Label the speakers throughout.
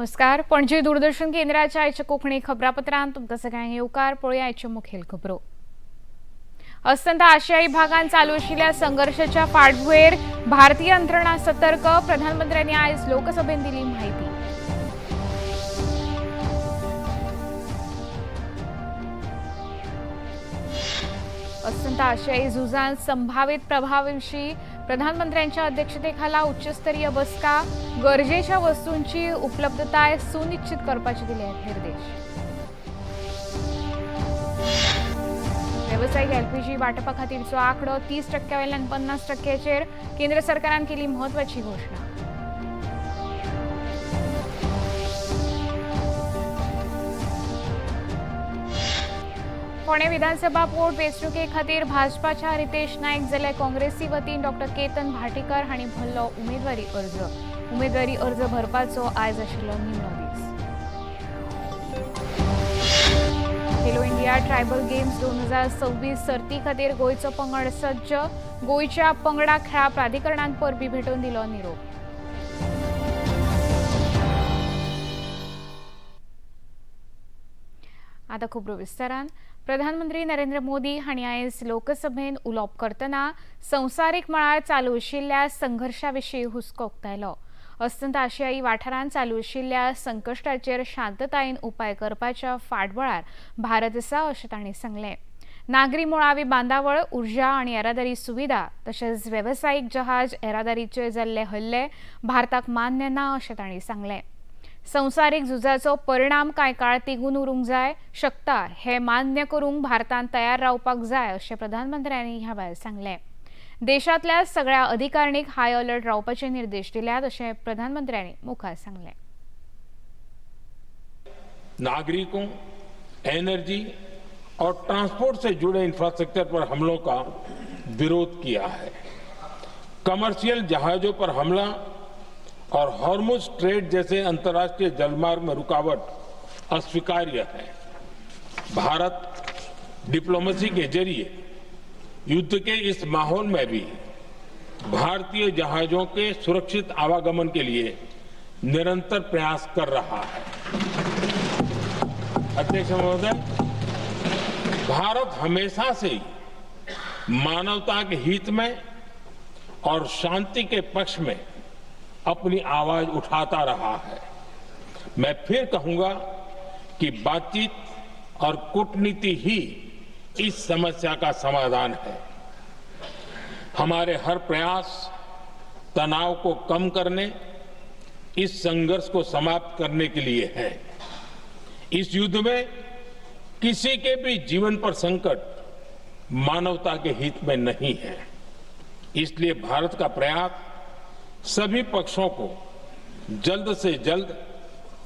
Speaker 1: नमस्कार, पणजी दूरदर्शन केंद्राच्या आयच्या कोंकणी खबरापत्रांत तुमकां सगळ्यांक येवकार. पळोवया आयच्यो मुखेल खबरो. अस्तंत आशियाई भागांत चालू आशिल्ल्या संघर्शाच्या फाटभुंयेर भारतीय यंत्रणा सतर्क. प्रधानमंत्र्यांनी आयज लोकसभेत दिली माहिती. अस्तंत आशियाई झुजांत संभावित प्रभावाविषयी प्रधानमंत्र्यांच्या अध्यक्षतेखाला उच्चस्तरीय बसका. गरजेच्या वस्तूंची उपलब्धताय सुनिश्चित करपाचे दिले आहेत निर्देश. वेवसायीक एलपीजी वाटपा खातीरचो आंकडो 30% वयल्यान 50%चेर. केंद्र सरकारान केली म्हत्वाची घोशणा. फोंडें विधानसभा पोट वेंचणुके खातीर भाजपाच्या रितेश नायक जाल्यार काँग्रेसी वतीन डॉ केतन भाटीकर हांणी भरलो उमेदवारी अर्ज. उमेदवारी अर्ज भरपाचो आयज आशिल्लो निमणो दीस. खेलो इंडिया ट्रायबल गेम्स 2026 सर्ती खातीर गोंयचो पंगड सज्ज. गोंयच्या पंगडाक खेळां प्राधिकरणान परबीं भेटोवन दिलो निरोप. आता खबरो विस्तारान. प्रधानमंत्री नरेंद्र मोदी हांणी आयज लोकसभेत उलोवप करतना संवसारीक मळार चालू आशिल्ल्या संघर्शा विशीं हुस्को उक्तायलो. अस्तंत आशियाई वाठारांत चालू आशिल्ल्या संकश्टाचेर शांततायेन उपाय करपाच्या फाटबळार भारत आसा अशें तांणी सांगलें. नागरी मुळावी बांदावळ, उर्जा आनी येरादारी सुविधा तशेंच वेवसायीक जहाज येरादारीचेर जाल्ले हल्ले भारताक मान्य ना अशें तांणी सांगलें. संवसारीक झुजाचो परिणाम कांय काळ तिगून उरूंक जाय शकता हें मान्य करूंक भारतान तयार रावपाक जाय अशें प्रधानमंत्र्यांनी ह्या वेळार सांगलें. देशांतल्या सगळ्या अधिकारणीक हाय अलर्ट रावपाचे निर्देश दिल्यात अशें प्रधानमंत्र्यांनी मुखार सांगलें.
Speaker 2: नागरिकों, एनर्जी और ट्रांसपोर्ट से जुड़े इंफ्रास्ट्रक्चर पर हमलों का विरोध किया है। कमर्शियल जहाजों पर हमला और हॉर्मुज स्ट्रेट जैसे अंतर्राष्ट्रीय जलमार्ग में रुकावट अस्वीकार्य है। भारत डिप्लोमेसी के जरिए युद्ध के इस माहौल में भी भारतीय जहाजों के सुरक्षित आवागमन के लिए निरंतर प्रयास कर रहा है। अध्यक्ष महोदय, भारत हमेशा से ही मानवता के हित में और शांति के पक्ष में अपनी आवाज उठाता रहा है। मैं फिर कहूंगा कि बातचीत और कूटनीति ही इस समस्या का समाधान है। हमारे हर प्रयास तनाव को कम करने, इस संघर्ष को समाप्त करने के लिए है। इस युद्ध में किसी के भी जीवन पर संकट मानवता के हित में नहीं है। इसलिए भारत का प्रयास सभी पक्षों को जल्द से जल्द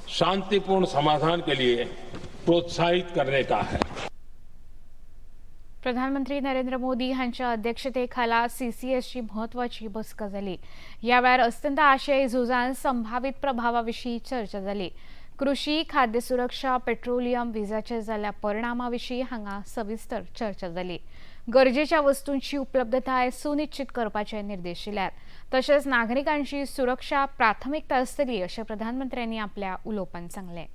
Speaker 2: शांतिपूर्ण समाधान के लिए प्रोत्साहित करने का है।
Speaker 1: प्रधानमंत्री नरेंद्र मोदी हांच्या अध्यक्षतेखाला सीसीएसची म्हत्वाची बसका जाली. ह्या वेळार अस्तंत आशियाई झुजांत संभावित प्रभावा विशीं चर्चा जाली. कृषी, खाद्य सुरक्षा, पेट्रोलियम, विजाचेर जाल्ल्या परिणामा विशीं हांगा सविस्तर चर्चा जाली. गरजेच्या वस्तूंची उपलब्धताय सुनिश्चित करपाचे निर्देश दिल्यात. तशेंच नागरिकांची सुरक्षा प्राथमिकता आसतली अशें प्रधानमंत्र्यांनी आपल्या उलोवपांत सांगलें.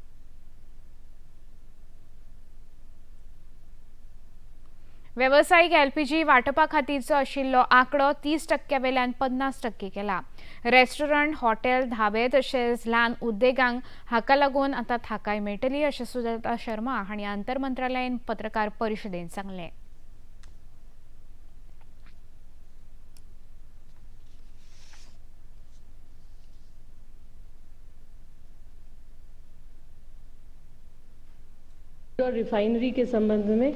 Speaker 1: वेवसायीक एलपीजी वाटपा खातीरचो आशिल्लो आंकडो 30% वयल्यान 50% केला. रेस्टॉरंट, हॉटेल, धाबे तशेंच ल्हान उद्देगांक हाका लागून आतां थाकाय मेळटली अशें सुजाता शर्मा हांणी आंतरमंत्रालयीन पत्रकार परिशदेंत सांगलें.
Speaker 3: और रिफाइनरी के संबंध में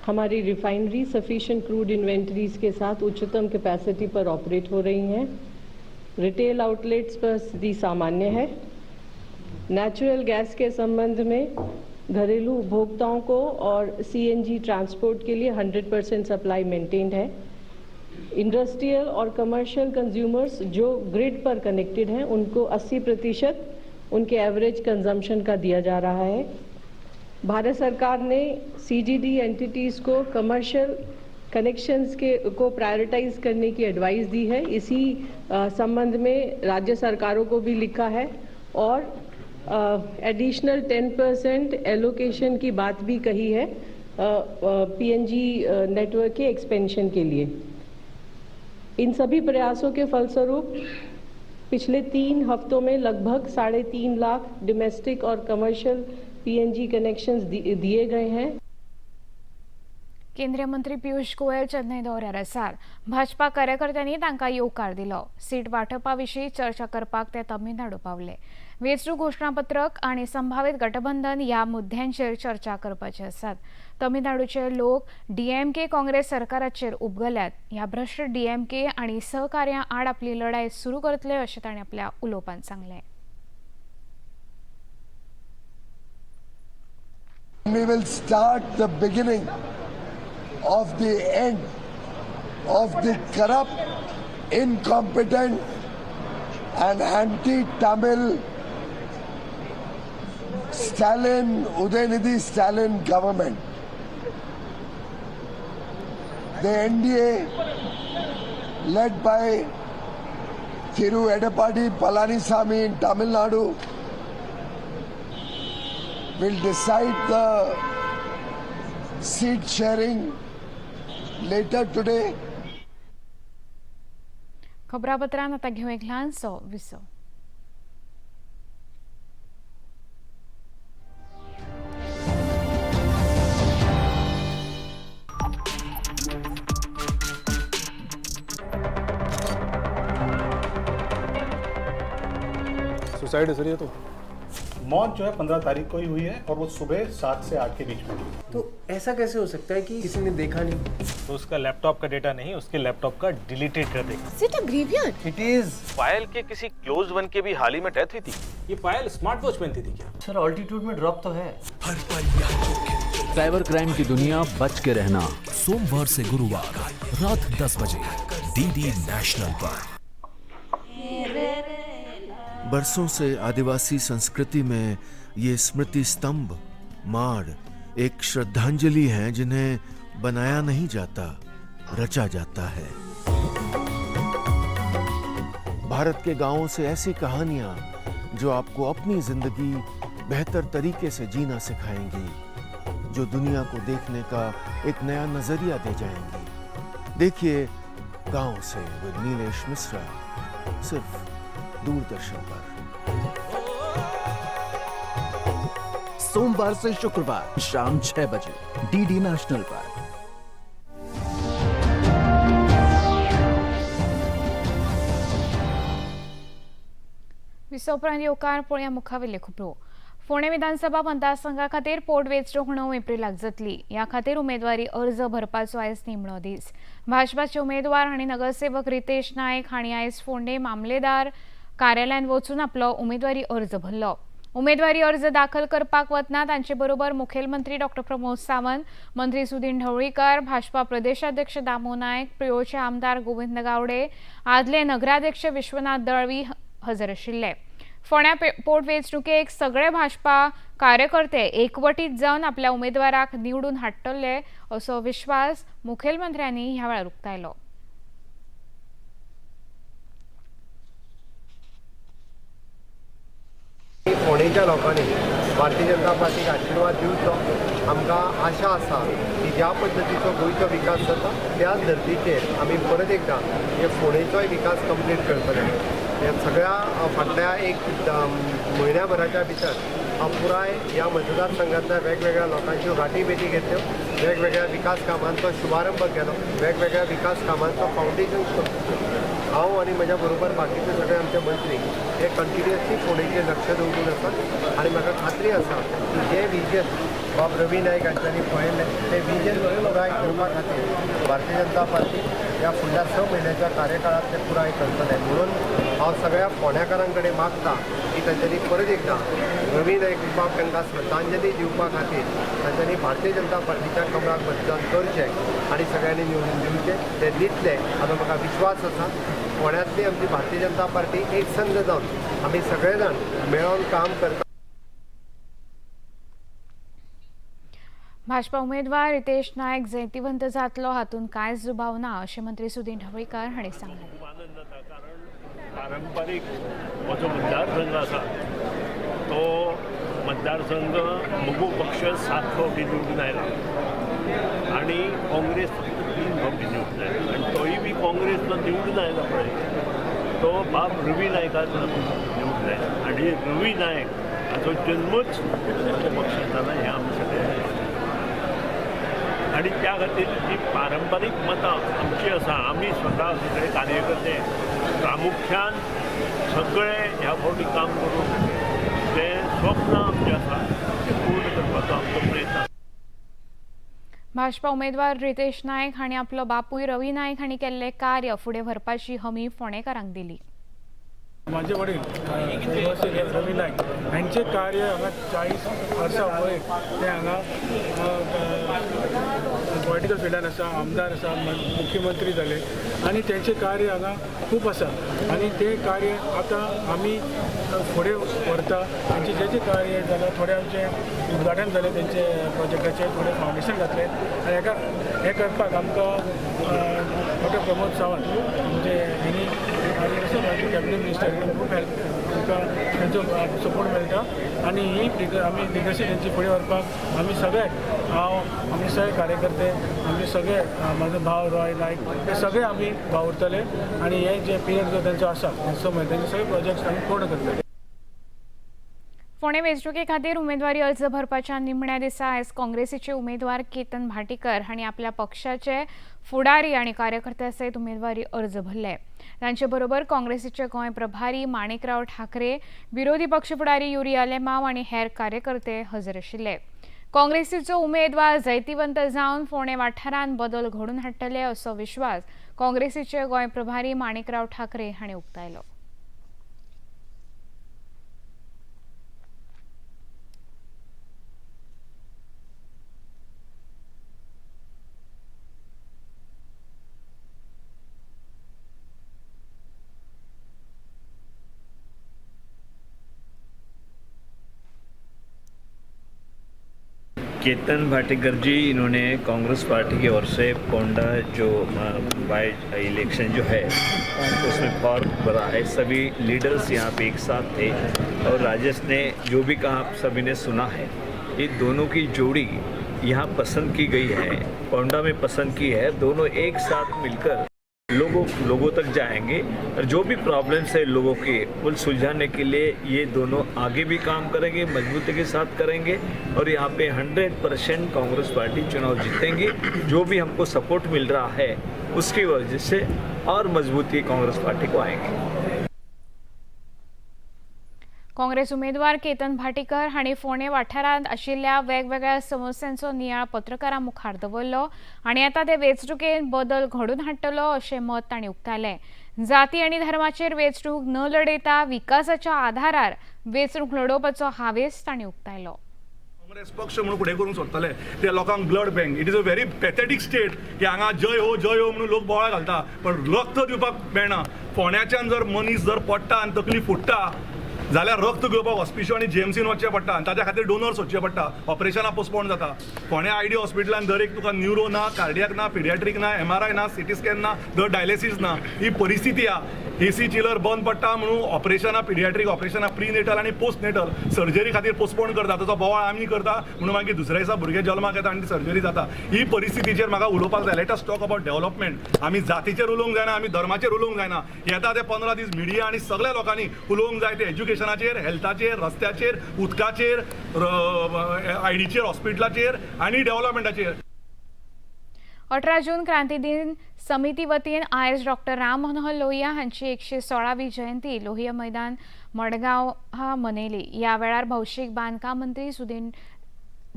Speaker 3: हमारी refinery sufficient crude inventories K साथ उच्चतम कैपेसिटी पर ऑपरेट हो रही हैं। रिटेल आउटलेट्स पर स्थिति सामान्य है। नेचुरल गैस के संबंध में घरेलू उपभोक्ताओं को और सीएनजी ट्रांसपोर्ट के लिए 100% सप्लाई मेंटेन्ड है। इंडस्ट्रियल और कमर्शियल कंज्यूमर्स जो ग्रिड पर कनेक्टेड हैं उनको 80% उनके एवरेज कंजम्पशन का दिया जा रहा है। भारत सरकार ने सीजीडी एंटिटीज़ को कमर्शियल कनेक्शंस के को प्रायोरिटाइज करने की एडवाइस दी है। इसी संबंध में राज्य सरकारों को भी लिखा है और एडिशनल 10% एलोकेशन की बात भी कही है पीएनजी नेटवर्क के एक्सपेंशन के लिए। इन सभी प्रयासों के फलस्वरूप पिछले 3 हफ्तों में लगभग 3.5 लाख डोमेस्टिक और कमर्शियल पीएनजी कनेक्शंस दिए गए हैं।
Speaker 1: केंद्रीय मंत्री पियुष गोयल चेन्नई दौऱ्यार आसात। भाजपा कार्यकर्त्यांनी तांकां येवकार दिलो। सीट वांटपा विशीं चर्चा करपाक ते तमिळनाडू पावले। वेंचणूक घोशणापत्रक आनी संभावीत गठबंधन ह्या मुद्द्यांचेर चर्चा करपाचे आसात। तमिळनाडूचे लोक डीएमके काँग्रेस सरकाराचेर उबगल्यात। ह्या भ्रश्ट डीएमके आनी सहकार्या आड आपली लढाय सुरू करतले अशें तांणी आपल्या उलोवपांत सांगलें।
Speaker 4: We will start the beginning of the end of the corrupt, incompetent and anti-Tamil Stalin, Udhayanidhi Stalin government. The NDA led by Thiru Edappadi Palaniswami in Tamil Nadu will decide the seat sharing later today.
Speaker 1: खबरापत्रांत आतां घेवं एक ल्हानसो विसव।
Speaker 5: Suicide है sir ये तो।
Speaker 6: मौत जो है 15 तारीख को ही हुई है और वो सुबह 7 से 8 के बीच में हुई।
Speaker 7: तो ऐसा कैसे हो सकता है कि किसी ने देखा नहीं?
Speaker 8: तो उसका लैपटॉप का डेटा नहीं, उसके लैपटॉप का डिलीटेड कर देगा।
Speaker 9: Is it a graveyard?
Speaker 7: It is.
Speaker 10: Payal K किसी क्लोज वन के भी हाल ही में डेथ हुई थी।
Speaker 8: ये पायल स्मार्ट वॉच पहनती थी क्या?
Speaker 7: सर ऑल्टीट्यूड में ड्रॉप तो है।
Speaker 11: साइबर क्राइम की दुनिया, बच के रहना।
Speaker 12: सोमवार से गुरुवार रात 10 बजे डीडी नेशनल पर।
Speaker 13: बरसों से आदिवासी संस्कृति में ये स्मृति स्तंभ माड़ एक श्रद्धांजलि है जिन्हें बनाया नहीं जाता, रचा जाता है। भारत के गांवों से ऐसी कहानियां जो आपको अपनी जिंदगी बेहतर तरीके से जीना सिखाएंगी, जो दुनिया को देखने का एक नया नजरिया दे जाएंगी। देखिए गांव से विद नीलेश मिश्रा, सिर्फ दूरदर्शन पर।
Speaker 11: सोमवार से शुक्रवार शाम 6 बजे डीडी नेशनल पर।
Speaker 1: विसव उपरांत येवकार पळोवया मुखावेल्यो खबरो। फोंडें विधानसभा मतदारसंघा खातीर पोटवेंचणूक 9 एप्रिलाक जातली। ह्या खातीर उमेदवारी अर्ज भरपाचो आयज निमणो दीस। भाजपाचे उमेदवार आनी नगरसेवक रितेश नायक हांणी आयज फोंडें मामलेदार कार्यालयांत वचून आपलो उमेदवारी अर्ज भरलो। उमेदवारी अर्ज दाखल करपाक वतना तांचे बरोबर मुखेलमंत्री डॉ प्रमोद सावंत, मंत्री सुदिन ढवळीकर, भाजपा प्रदेशाध्यक्ष दामू नायक, प्रियोळचे आमदार गोविंद गावडे, आदले नगराध्यक्ष विश्वनाथ दळवी हजर आशिल्ले। फोंड्या पोटवेंचणुकेक सगळे भाजपा कार्यकर्ते एकवटीत जावन आपल्या उमेदवाराक निवडून हाडटले असो विश्वास मुखेलमंत्र्यांनी ह्या वेळार उक्तायलो।
Speaker 14: फोंडेच्या लोकांनी भारतीय जनता पार्टीक आशिर्वाद दिवचो। आमकां आशा आसा की ज्या पद्दतीचो गोंयचो विकास जाता त्याच धर्तीचेर आमी परत एकदां हे फोंडेचोय विकास कंप्लीट करतले। ह्या सगळ्या फाटल्या एक म्हयन्या भराच्या भितर हांव पुराय ह्या मतदारसंघांतल्या वेगवेगळ्या लोकांच्यो गांठी भेटी घेतल्यो, वेगवेगळ्या विकास कामांचो शुभारंभ केलो, वेगवेगळ्या विकास कामांचो फावंडेशन हांव आनी म्हज्या बरोबर बाकीचे सगळे आमचे मंत्री हे कंटिन्युअसली फोंडेचेर लक्ष दवरून आसात आनी म्हाका खात्री आसा की जें विजन बाब रवी नायक हांच्यांनी पळयल्लें तें विजन पुराय करपा खातीर भारतीय जनता पार्टी ह्या फुडल्या 6 म्हयन्याच्या कार्यकाळांत तें पुराय करतलें। म्हणून हांव सगळ्या फोंड्याकारां कडेन मागता की तांच्यांनी परत एकदां रवी नायक बाब तांकां श्रद्धांजली दिवपा खातीर तांच्यांनी भारतीय जनता पार्टीच्या कमळाक मतदान करचें आनी सगळ्यांनी निवडून दिवचें। ते दितले हाचो म्हाका विश्वास आसा। फोंड्यांतली आमची भारतीय जनता पार्टी एक संघ जावन आमी सगळे जाण मेळोन काम करता।
Speaker 1: भाजपा उमेदवार रितेश नायक जैतिवंत जातलो हातूंत कांयच दुबाव ना अशें मंत्री सुदिन ढवळीकार हांणी सांगलें।
Speaker 15: खूब आनंद जाता कारण पारंपारीक हो जो मतदारसंघ आसा तो
Speaker 5: तो मतदारसंघ मगो पक्ष 7 फावटी निवडून आयला आनी काँग्रेस फक्त 3 फावटी निवडून आयला आनी तोय बी काँग्रेस जो निवडून आयला पळय तो बाब रवी नायकाक निवडून आयला आनी रवी नायक हाचो जन्मच मगो पक्षांत जाला हें आमी सगळे. आनी त्या खातीर जी पारंपारीक मतां आमची आसा, आमी स्वता सगळे कार्यकर्ते प्रामुख्यान सगळे ह्या फावटी काम करून ते स्वप्न आमचें आसा तें पूर्ण करपाचो आमचो प्रयत्न.
Speaker 1: भाजपा उमेदवार रितेश नायक हांणी आपलो बापूय रवी नायक हांणी केल्लें कार्य फुडें व्हरपाची हमी फोंडेकारांक दिली.
Speaker 9: माझे वडील रवी नायक हांचे कार्य हांगा 40 वर्सां वयर ते हांगा पॉलिटिकल फिल्डान आसा, आमदार आसा, मुख्यमंत्री जाले आनी तेंचें कार्य हांगा खूब आसा आनी तें कार्य आतां आमी फुडें व्हरता. तेंचें जें जें कार्य जालां, थोडें आमचें उद्घाटन जालें तेंचे प्रोजेक्टाचें, थोडें फावंडेशन घातलें आनी हेका हें करपाक आमकां डॉक्टर प्रमोद सावंत म्हणजे हेणी आनी तशेंच आमचे कॅबिनेट मिनिस्टर खूब हेल्प आमकां तेंचो सपोर्ट मेळटा आनी ही आमी लिगसी तेंची फुडें व्हरपाक आमी सगळे, हांव, आमी सगळे कार्यकर्ते, आमचे सगळे, म्हाजो भाव रॉय नायक, हे सगळे आमी वावुरतले आनी हे जे पिरियड जो तेंचो आसा समय तेंचे सगळे प्रोजेक्ट्स आमी पूर्ण करतले.
Speaker 1: फोंडें वेंचणुके खातीर उमेदवारी अर्ज भरपाच्या निमण्या दिसा आयज काँग्रेसीचे उमेदवार केतन भाटीकर हांणी आपल्या पक्षाचे फुडारी आनी कार्यकर्त्यां सयत उमेदवारी अर्ज भरले. तांचे बरोबर काँग्रेसीचे गोंय प्रभारी माणिकराव ठाकरे, विरोधी पक्ष फुडारी युरी आलेमाव आनी हेर कार्यकर्ते हजर आशिल्ले. काँग्रेसीचो उमेदवार जैतिवंत जावन फोंडें वाठारांत बदल घडोवन हाडटले असो विश्वास काँग्रेसीचे गोंय प्रभारी माणिकराव ठाकरे हांणी उक्तायलो.
Speaker 15: केतन भाटीकर जी, इन्होंने कांग्रेस पार्टी की ओर से पोंडा जो बाई इलेक्शन जो है उसमें फॉर्म भरा है। सभी लीडर्स यहाँ पे एक साथ थे और राजेश ने जो भी कहा आप सभी ने सुना है। ये दोनों की जोड़ी यहाँ पसंद की गई है, पोंडा में पसंद की है। दोनों एक साथ मिलकर लोगों तक जाएंगे और जो भी प्रॉब्लम्स है लोगों के वो सुलझाने के लिए ये दोनों आगे भी काम करेंगे, मजबूती के साथ करेंगे और यहाँ पे 100% कांग्रेस पार्टी चुनाव जीतेंगे। जो भी हमको सपोर्ट मिल रहा है उसकी वजह से और मजबूती कांग्रेस पार्टी को आएंगे।
Speaker 1: काँग्रेस उमेदवार केतन भाटीकर हांणी फोंडें वाठारांत आशिल्ल्या वेगवेगळ्या समस्यांचो नियाळ पत्रकारां मुखार दवरलो आनी आतां ते वेंचणुकेंत बदल घडोवन हाडटलो अशें मत तांणी उक्तायलें. जाती आनी धर्माचेर वेंचणूक न लडयता विकासाच्या आधारार वेंचणूक लडोवपाचो हावेस तांणी उक्तायलो.
Speaker 16: काँग्रेस पक्ष म्हणून फुडें करूंक सोदतले ते लोकांक blood bank, it is a very pathetic state की हांगा जय हो म्हणून लोक बोवाळ घालता पण रक्त दिवपाक मेळना. फोंड्याच्यान जर मनीस जर पडटा आनी तकली फुट्टा जाल्यार रक्त घेवपाक हॉस्पिशल आनी जीएमसीन वचचें पडटा आनी ताच्या खातीर डोनर सोदचे पडटा, ऑपरेशनां पोस्टपोन जाता. फोंड्या आयडी हॉस्पिटलान दर एक तुका न्युरो ना, कार्डियाक ना, पिडियाट्रीक ना, एमआरआय ना, सिटी स्कॅन ना, दर डायलिसीस ना. ही परिस्थिती आहा. एसी चिलर बंद पडटा म्हणून ऑपरेशनां, पिडियाट्रीक ऑपरेशनां प्रिनेटल आनी पोस्टनेटल सर्जरी खातीर पोस्टपोन करता. ताचो बोवाळ आमी करता म्हणून मागीर दुसऱ्या दिसा भुरगे जल्माक येता आनी ती सर्जरी जाता. ही परिस्थितीचेर म्हाका उलोवपाक जाय. Let us talk about development. आमी जातीचेर उलोवंक जायना, आमी धर्माचेर उलोवंक जायना. येता ते 15 दीस मिडिया आनी सगळ्या लोकांनी उलोवंक जाय ते एज्युकेशनाचेर, हेल्थाचेर, रस्त्याचेर, उदकाचेर, आयडीचेर, हॉस्पिटलाचेर आनी डेव्हलपमेंटाचेर.
Speaker 1: 18 जून क्रांती दिन समिती वतीन आयज डॉक्टर राम मनोहर लोहिया हांची 116वी जयंती लोहिया मैदान मडगांव हा मनयली. ह्या वेळार भौशीक बांदकाम मंत्री सुदीन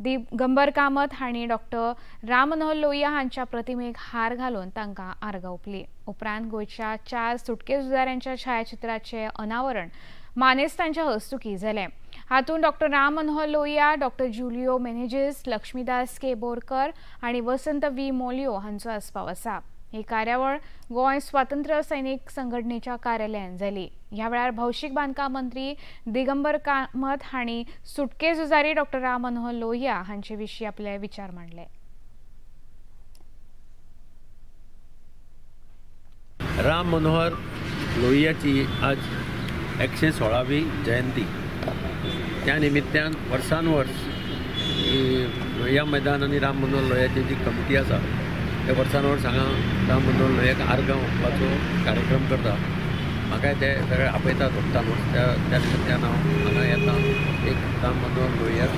Speaker 1: दिगंबर कामत हांणी डॉक्टर राम मनोहर लोहिया हांच्या प्रतिमेक हार घालून तांकां आर्गां ओंपली. उपरांत गोंयच्या 4 सुटके झुजाऱ्यांच्या छायाचित्राचें अनावरण मानेस्तांच्या हस्तुकीं जालें. हातूंत doctor Ram Manohar Lohia, doctor Julio Menezes, Laxmidas K Borkar आनी वसंत वी मोलियो हांचो आस्पाव आसा. ही कार्यावळ गोंय स्वातंत्र्य सैनीक संघटनेच्या कार्यालयान जाली. ह्या वेळार भौशीक बांदकाम मंत्री दिगंबर कामत हांणी सुटके झुजारी डॉक्टर राम मनोहर लोहिया हांचे विशीं आपले विचार मांडले.
Speaker 17: राम मनोहर लोहियाची आज 116वी जयंती. त्या निमित्तान वर्सान वर्स लोहिया मैदान आनी राम मनोहर लोहियाची जी कमिटी आसा ते वर्सान वर्स हांगा राम मनोहर लोहियाक आर्गां ओंपपाचो कार्यक्रम करता. म्हाकाय ते सगळे आपयतात वर्सान वर्स. त्या त्या निमित्तान हांव हांगा येता, एक राम मनोहर लोहियाक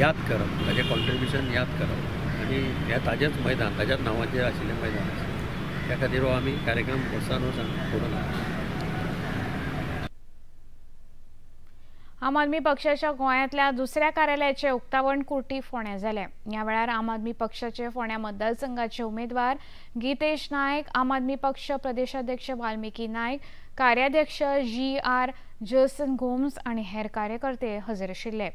Speaker 17: याद करप, ताजें कॉन्ट्रिब्युशन याद करप आनी हें ताजेंच मैदान, ताज्याच नांवाचेर आशिल्लें मैदान आसा, त्या खातीर हो आमी कार्यक्रम वर्सान वर्स करून.
Speaker 1: आम आदमी पक्षाच्या गोंयांतल्या दुसऱ्या कार्यालयाचें उक्तावण कुर्टी फोंड्यां जालें. ह्या वेळार आम आदमी पक्षाचे फोंड्या मतदारसंघाचे उमेदवार गीतेश नायक, आम आदमी पक्ष प्रदेशाध्यक्ष वाल्मिकी नायक, कार्याध्यक्ष जी.आर. जसन गोम्स आनी हेर कार्यकर्ते हजर आशिल्ले.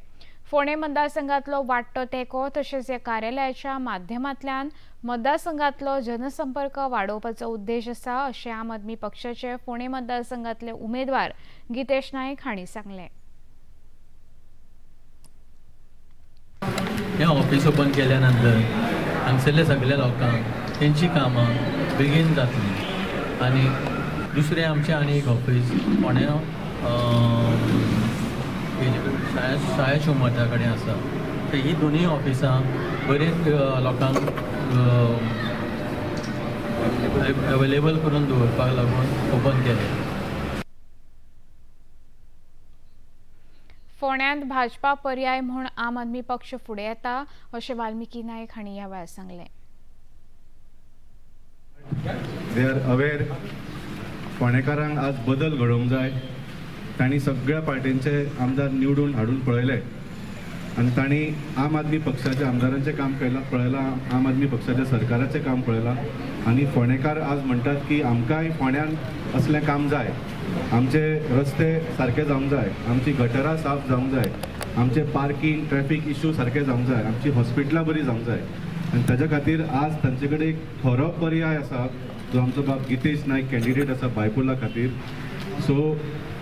Speaker 1: फोंडें मतदारसंघांतलो वाडटो तेंको तशेंच ह्या कार्यालयाच्या माध्यमांतल्यान मतदारसंघांतलो जनसंपर्क वाडोवपाचो उद्देश आसा अशें आम आदमी पक्षाचे फोंडें मतदारसंघांतले उमेदवार गीतेश नायक हांणी सांगलें.
Speaker 18: हें ऑफिस ओपन केल्या नंतर हांगसरल्या सगळ्या लोकांक तेंची कामां बेगीन जातली. आनी दुसरें आमचें आनी एक ऑफिस फोंड्या शाळा शिवमठा कडेन आसा. तर ही दोनूय ऑफिसां बरेच लोकांक अवेलेबल करून दवरपाक लागून ओपन केलें.
Speaker 1: फोंड्यांत भाजपा पर्याय म्हूण आम आदमी पक्ष फुडें येता अशें वाल्मिकी नायक हांणी ह्या वेळार सांगलें.
Speaker 19: They are aware फोंडेकारांक आज बदल घडोवंक जाय. तांणी सगळ्या पार्टींचे आमदार निवडून हाडून पळयले आनी तांणी आम आदमी पक्षाच्या आमदारांचें काम पळयलां, आम आदमी पक्षाच्या सरकाराचें काम पळयलां आनी फोंडेकार आज म्हणटात की आमकांय फोंड्यान असलें काम जाय, आमचे रस्ते सारके जावंक जाय, आमची गटरां साफ जावंक जाय, आमचे पार्किंग ट्रॅफिक इश्यू सारके जावंक जाय, आमची हॉस्पिटलां बरीं जावंक जाय. आनी ताच्या खातीर आज तांचे कडेन एक खरो पर्याय आसा जो आमचो बाब गितेश नायक कॅन्डिडेट आसा बायपोला खातीर. सो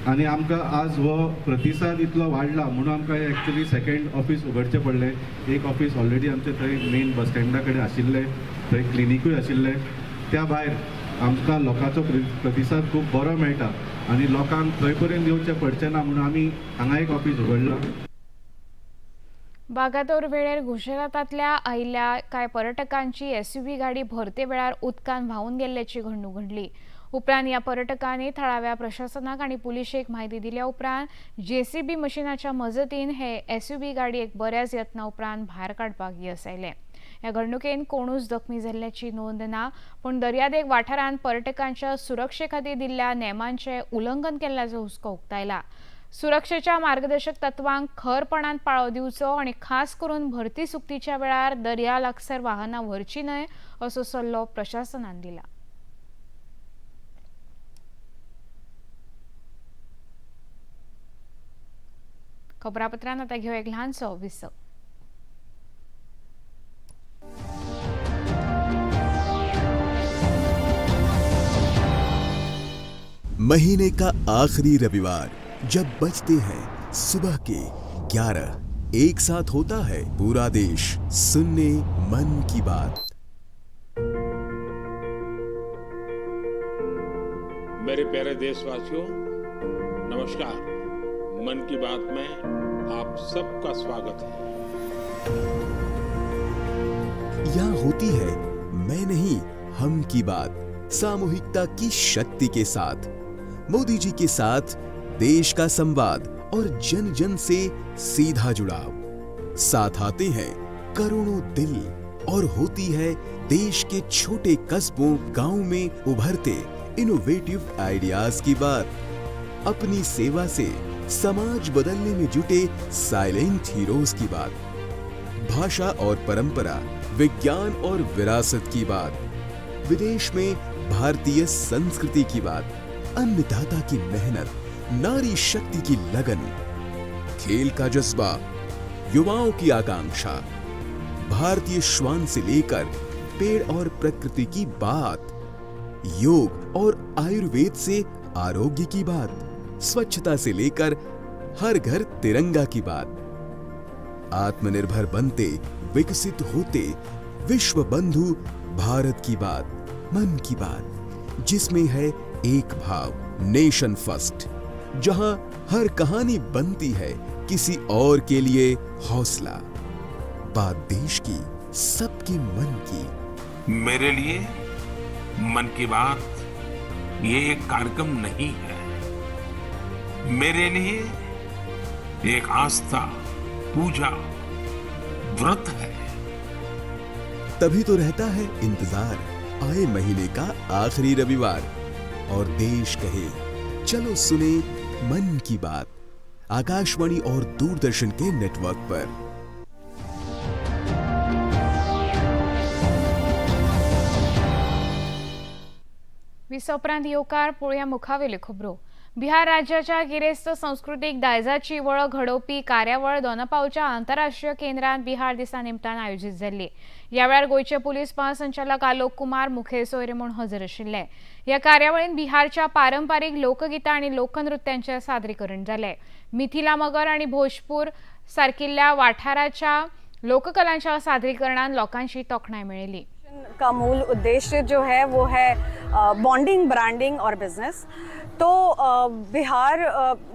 Speaker 19: आनी आमकां आज हो प्रतिसाद इतलो वाडला म्हणून आमकां एक्चुअली सेकेंड ऑफिस उगडचें पडलें. एक ऑफिस ऑलरेडी आमचें थंय मेन बस स्टँडा कडेन आशिल्लें, थंय क्लिनिकूय आशिल्लें. त्या भायर आमकां लोकांचो प्रतिसाद खूब बरो मेळटा आनी लोकांक थंय पर्यंत येवचें पडचें ना म्हणून आमी हांगा एक ऑफिस उगडलां.
Speaker 1: वागातोर वेळेर गुजरातांतल्या आयिल्ल्या कांय पर्यटकांची एसयूव्ही गाडी भरते वेळार उदकान व्हांवून गेल्ल्याची घडणूक घडली. उपरांत ह्या पर्यटकांनी थळाव्या प्रशासनाक आनी पुलिशेक म्हायती दिल्या उपरांत जेसीबी मशिनाच्या मजतीन हे एसयूव्ही गाडयेक बऱ्याच यत्ना उपरांत भायर काडपाक येस आयलें. ह्या घडणुकेन कोणूच जखमी जाल्ल्याची नोंद ना, पूण दर्यादेग वाठारांत पर्यटकांच्या सुरक्षे खातीर दिल्ल्या नेमांचें उल्लंघन केल्ल्याचो हुस्को उक्तायला. सुरक्षेच्या मार्गदर्शक तत्वांक खरपणान पाळो दिवचो आनी खास करून भरती सुकतीच्या वेळार दर्या लागसर वाहनां व्हरची न्हय असो सल्लो प्रशासनान दिला. खबरापत्रांत आतां घेवया एक ल्हानसो विसव.
Speaker 12: महीने का आखिरी रविवार जब बजते हैं सुबह के 11, एक साथ होता है पूरा देश सुनने मन की बात.
Speaker 2: मेरे प्यारे देशवासियों, नमस्कार. मन की बात में आप सबका स्वागत है.
Speaker 12: यहाँ होती है मैं नहीं हम की बात, सामूहिकता की शक्ति के साथ, मोदी जी के साथ देश का संवाद और जन जन से सीधा जुड़ाव. साथ आते हैं करोड़ों दिल और होती है देश के छोटे कस्बों गांव में उभरते इनोवेटिव आइडियाज की बात. अपनी सेवा से समाज बदलने में जुटे साइलेंट हीरोज की बात. भाषा और परंपरा, विज्ञान और विरासत की बात, विदेश में भारतीय संस्कृति की बात, अन्नदाता की मेहनत, नारी शक्ति की लगन, खेल का जज्बा, युवाओं की आकांक्षा, भारतीय श्वान से लेकर पेड़ और प्रकृति की बात, योग और आयुर्वेद से आरोग्य की बात, स्वच्छता से लेकर हर घर तिरंगा की बात, आत्मनिर्भर बनते विकसित होते विश्व बंधु भारत की बात, मन की बात, जिसमें है एक भाव, नेशन फर्स्ट, जहां हर कहानी बनती है किसी और के लिए हौसला। बात देश की, सबके मन की।
Speaker 2: मेरे लिए मन की बात ये एक कार्यक्रम नहीं है, मेरे लिए एक आस्था, पूजा, व्रत है।
Speaker 12: तभी तो रहता है इंतजार आए महीने का आखिरी रविवार और देश कहे चलो सुने मन की बात, आकाशवाणी और दूरदर्शन के नेटवर्क पर।
Speaker 1: विसा उपरांत येवकार पळोवया मुखावेल्यो खबरो। बिहार राज्याच्या गिरेस्त संस्कृतीक दायजाची वळख घडोवपी कार्यावळ दोनापावच्या आंतरराष्ट्रीय केंद्रात बिहार दिसा निमतान आयोजीत जाल्ली। ह्या वेळार गोंयचे पुलीस महासंचालक आलोक कुमार मुखेल सोयरे म्हूण हजर आशिल्ले। ह्या कार्यावळीन बिहारच्या पारंपारीक लोकगितां आनी लोकनृत्यांचें सादरीकरण जालें। मिथिला मगर आनी भोजपूर सारकिल्ल्या वाठाराच्या लोककलांच्या सादरीकरणान लोकांची तोखणाय मेळयली।
Speaker 20: का मूल उद्देश्य जो है वो है बॉन्डिंग, ब्रांडिंग और बिजनेस। तो बिहार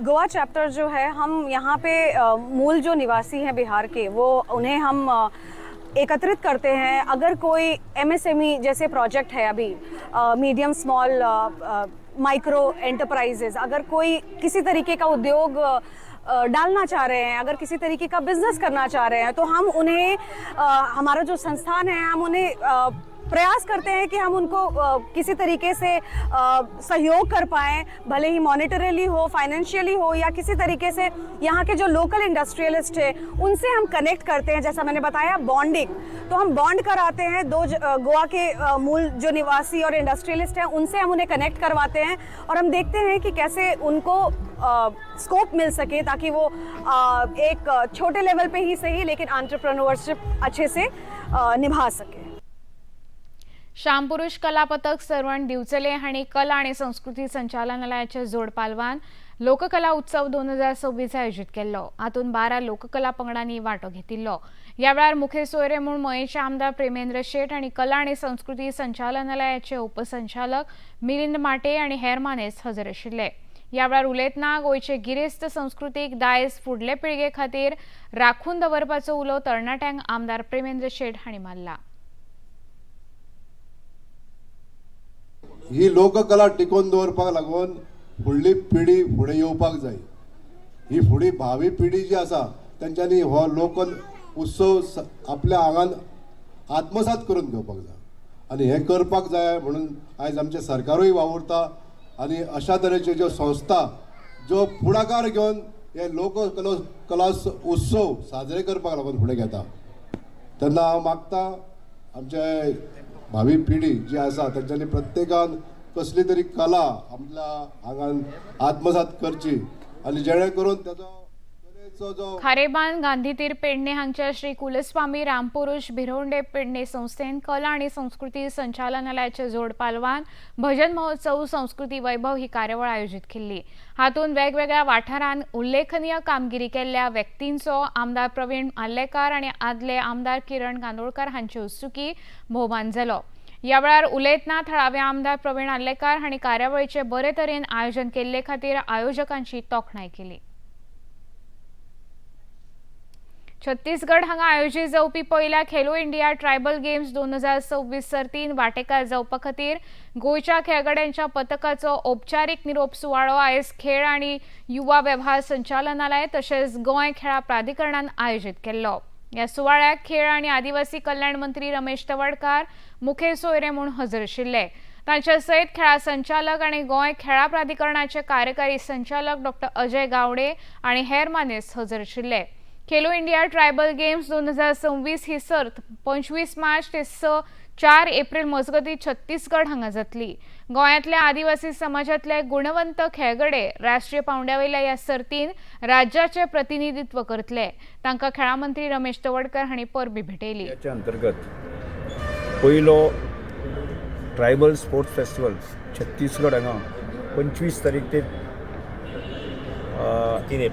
Speaker 20: गोवा चैप्टर जो है, हम यहाँ पे मूल जो निवासी हैं बिहार के, वो उन्हें हम एकत्रित करते हैं। अगर कोई एमएसएमई जैसे प्रोजेक्ट है, अभी मीडियम स्मॉल माइक्रो एंटरप्राइजेज, अगर कोई किसी तरीके का उद्योग डालना चाह रहे हैं, अगर किसी तरीके का बिजनेस करना चाह रहे हैं, तो हम उन्हें हमारा जो संस्थान है, हम उन्हें प्रयास करते हैं कि हम उनको किसी तरीके से सहयोग कर पाएँ, भले ही मॉनेटरीली हो, फाइनेंशियली हो, या किसी तरीके से यहाँ के जो लोकल इंडस्ट्रियलिस्ट हैं उनसे हम कनेक्ट करते हैं। जैसा मैंने बताया बॉन्डिंग, तो हम बॉन्ड कराते हैं दो गोवा के मूल जो निवासी और इंडस्ट्रियलिस्ट हैं उनसे हम उन्हें कनेक्ट करवाते हैं और हम देखते हैं कि कैसे उनको स्कोप मिल सके ताकि वो एक छोटे लेवल पे ही सही लेकिन एंटरप्रेन्योरशिप अच्छे से निभा सके।
Speaker 1: श्यामपुरुष कला पथक सर्वण दिवचले हांणी कला आनी संस्कृती संचालनालयाच्या जोड पालवान लोककला उत्सव 2026 आयोजीत केल्लो। हातूंत 12 लोककला पंगडांनी वांटो घेतिल्लो। ह्या वेळार मुखेल सोयरे म्हूण मयेचे आमदार प्रेमेंद्र शेट आनी कला आनी संस्कृती संचालनालयाचे उपसंचालक मिलिंद माटे आनी हेर मानेस्त हजर आशिल्ले। ह्या वेळार उलयतना गोंयचे गिरेस्त संस्कृतीक दायज फुडले पिळगे खातीर राखून दवरपाचो उलो तरणाट्यांक आमदार प्रेमेंद्र शेट हांणी मारला।
Speaker 21: ही लोककला टिकोवन दवरपाक लागून फुडली पिढी फुडें येवपाक जाय। ही फुडली भावी पिढी जी आसा तेंच्यांनी हो लोक उत्सव आपल्या आंगान आत्मसात करून घेवपाक जाय आनी हें करपाक जाय म्हणून आयज आमचें सरकारूय वावुरता आनी अशा तरेच्यो ज्यो संस्था ज्यो फुडाकार घेवन हे लोककला कला उत्सव साजरे करपाक लागून फुडें घेता। तेन्ना हांव मागता आमचे भावी पिढी जी आसा तेंच्यांनी प्रत्येकान कसली तरी कला आपल्या आंगान आत्मसात करची आनी जेणे करून तेजो कलेचो जो
Speaker 1: खारेबान गांधीतीर पेडणे हांगच्या श्री कुलस्वामी रामपुरुष भिरोंडे पेडणे संस्थेन कला आनी संस्कृती संचालनालयाचे जोड पालवान भजन महोत्सव संस्कृती वैभव ही कार्यावळ आयोजीत केल्ली। हातूंत वेगवेगळ्या वाठारांत उल्लेखनीय कामगिरी केल्ल्या व्यक्तींचो आमदार प्रवीण आर्लेकार आनी आदले आमदार किरण कांदोळकर हांचे हस्तुकी भोवमान जालो। ह्या वेळार उलयतना थळावे आमदार प्रवीण आर्लेकार हांणी कार्यावळीचे बरे तरेन आयोजन केल्ले खातीर आयोजकांची तोखणाय केली। छत्तीसगड हांगा आयोजीत जावपी पयल्या खेलो इंडिया ट्रायबल गेम्स 2026 सर्तीन वांटेकार जावपा खातीर गोंयच्या खेळगड्यांच्या पथकाचो औपचारीक निरोप सुवाळो आयज खेळ आनी युवा वेव्हार संचालनालय तशेंच गोंय खेळां प्राधिकरणान आयोजीत केल्लो। ह्या सुवाळ्याक खेळ आनी आदिवासी कल्याण मंत्री रमेश तवडकार मुखेल सोयरे म्हूण हजर आशिल्ले। तांच्या सयत खेळां संचालक आनी गोंय खेळां प्राधिकरणाचे कार्यकारी संचालक डॉ अजय गावडे आनी हेर मानेस्त हजर आशिल्ले। खेलो इंडिया ट्रायबल गेम्स 2026 ही सर्त 25 मार्च ते 4 एप्रिल मजगती छत्तीसगड हांगा जातली। गोंयांतल्या आदिवासी समाजांतले गुणवंत खेळगडे राष्ट्रीय पांवड्यावेल्या ह्या सर्तीन राज्याचे प्रतिनिधित्व करतले। तांकां खेळां मंत्री रमेश तवडकर हांणी परबीं भेटयली।
Speaker 22: याच्या अंतर्गत पयलो ट्रायबल स्पोर्ट्स फेस्टिवल छत्तीसगड हांगा 25 तारीख ते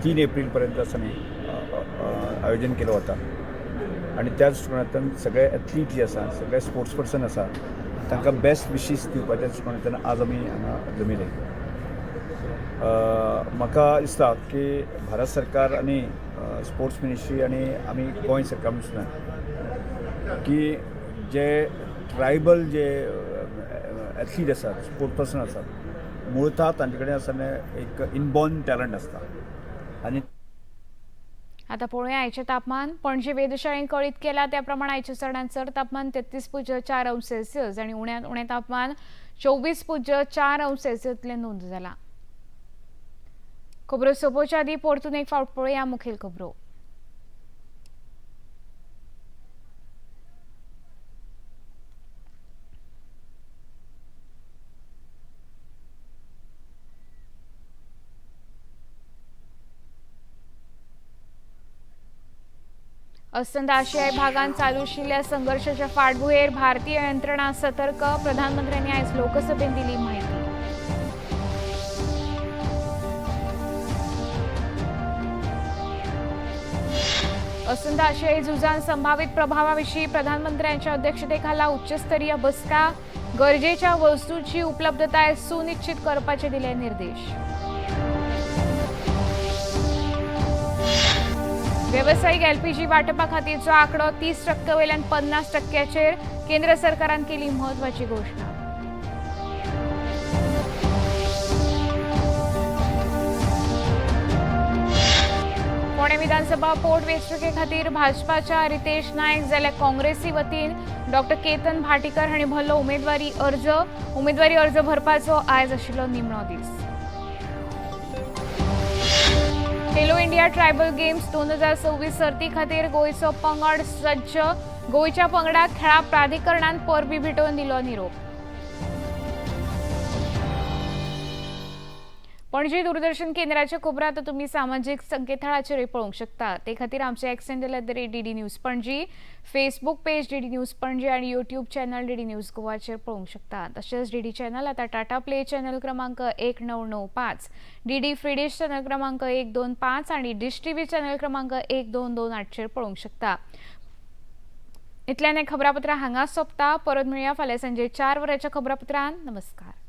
Speaker 22: 3 एप्रिल पर्यंत आसा न्ही आयोजन केलं होता आणि त्याच दृश्टिकोनांतल्यान सगळे एथलीट जे आसा, सगळे स्पोर्ट्स पर्सन आसा तांकां बेस्ट विशीस दिवपाच्या दृश्टिकोनांतल्यान आज आमी हांगा जमिले। म्हाका दिसता की भारत सरकार आनी स्पोर्ट्स मिनिस्ट्री आनी आमी गोंय सरकार म्हणून की जे ट्रायबल जे एथलीट आसात, स्पोर्ट पर्सन आसात, मुळता तांचे कडेन आसतना एक इनबॉर्न टॅलंट आसता आनी
Speaker 1: आता पळोवया आयचें तापमान. पणजे वेधशाळेन कळीत केला त्या प्रमाण आयचें चडांत चड तापमान 33.4 अंश सेल्सियस आनी उण्यांत उणें तापमान 24.4 अंश सेल्सियस नोंद जाला. खबरो सोंपोवच्या आदीं परतून एक फावट पळोवया मुखेल खबरो. अस्तंत आशियाई भागांत चालू आशिल्ल्या संघर्षाच्या फाटभुंयेर भारतीय यंत्रणा सतर्क, प्रधानमंत्र्यांनी आयज लोकसभेत दिली माहिती. अस्तंत आशियाई झुजांत संभावित प्रभावाविषयी प्रधानमंत्र्यांच्या अध्यक्षतेखाला उच्चस्तरीय बसका, गरजेच्या वस्तूंची उपलब्धताय सुनिश्चित करपाचे दिले निर्देश. वेवसायीक एलपीजी वाटपा खातीरचो आंकडो 30% वयल्यान 50% केंद्र सरकारान केली म्हत्वाची घोशणा. पुणे विधानसभा पोटवेंचणुके खातीर भाजपाच्या रितेश नायक जाल्यार काँग्रेसी वतीन डॉ केतन भाटीकर हांणी भरलो उमेदवारी अर्ज. उमेदवारी अर्ज भरपाचो आयज आशिल्लो निमणो दीस. खेलो इंडिया ट्रायबल गेम्स 2026 सर्ती खातीर गोंयचो पंगड सज्ज. गोंयच्या पंगडाक खेळां प्राधिकरणान परबी भेटोवन दिलो निरोप. पणजी दूरदर्शन केंद्राच्यो खबरो आतां तुमी सामाजीक संकेतथळाचेरूय पळोवंक शकता. ते खातीर आमचे X handle @DD News Panaji, Facebook page DD News Panaji आनी यूट्यूब चॅनल डीडी न्यूज गोवाचेर पळोवंक शकता. तशेंच डीडी चॅनल आतां टाटा प्ले चॅनल क्रमांक 1995, डीडी फ्री डिश चॅनल क्रमांक 125 आनी डिश टीव्ही चॅनल क्रमांक 1228चेर पळोवंक शकता. इतल्यान हें खबरापत्र हांगा सोंपता. परत मेळया फाल्यां सांजे 4 वरांच्या खबरापत्रान. नमस्कार.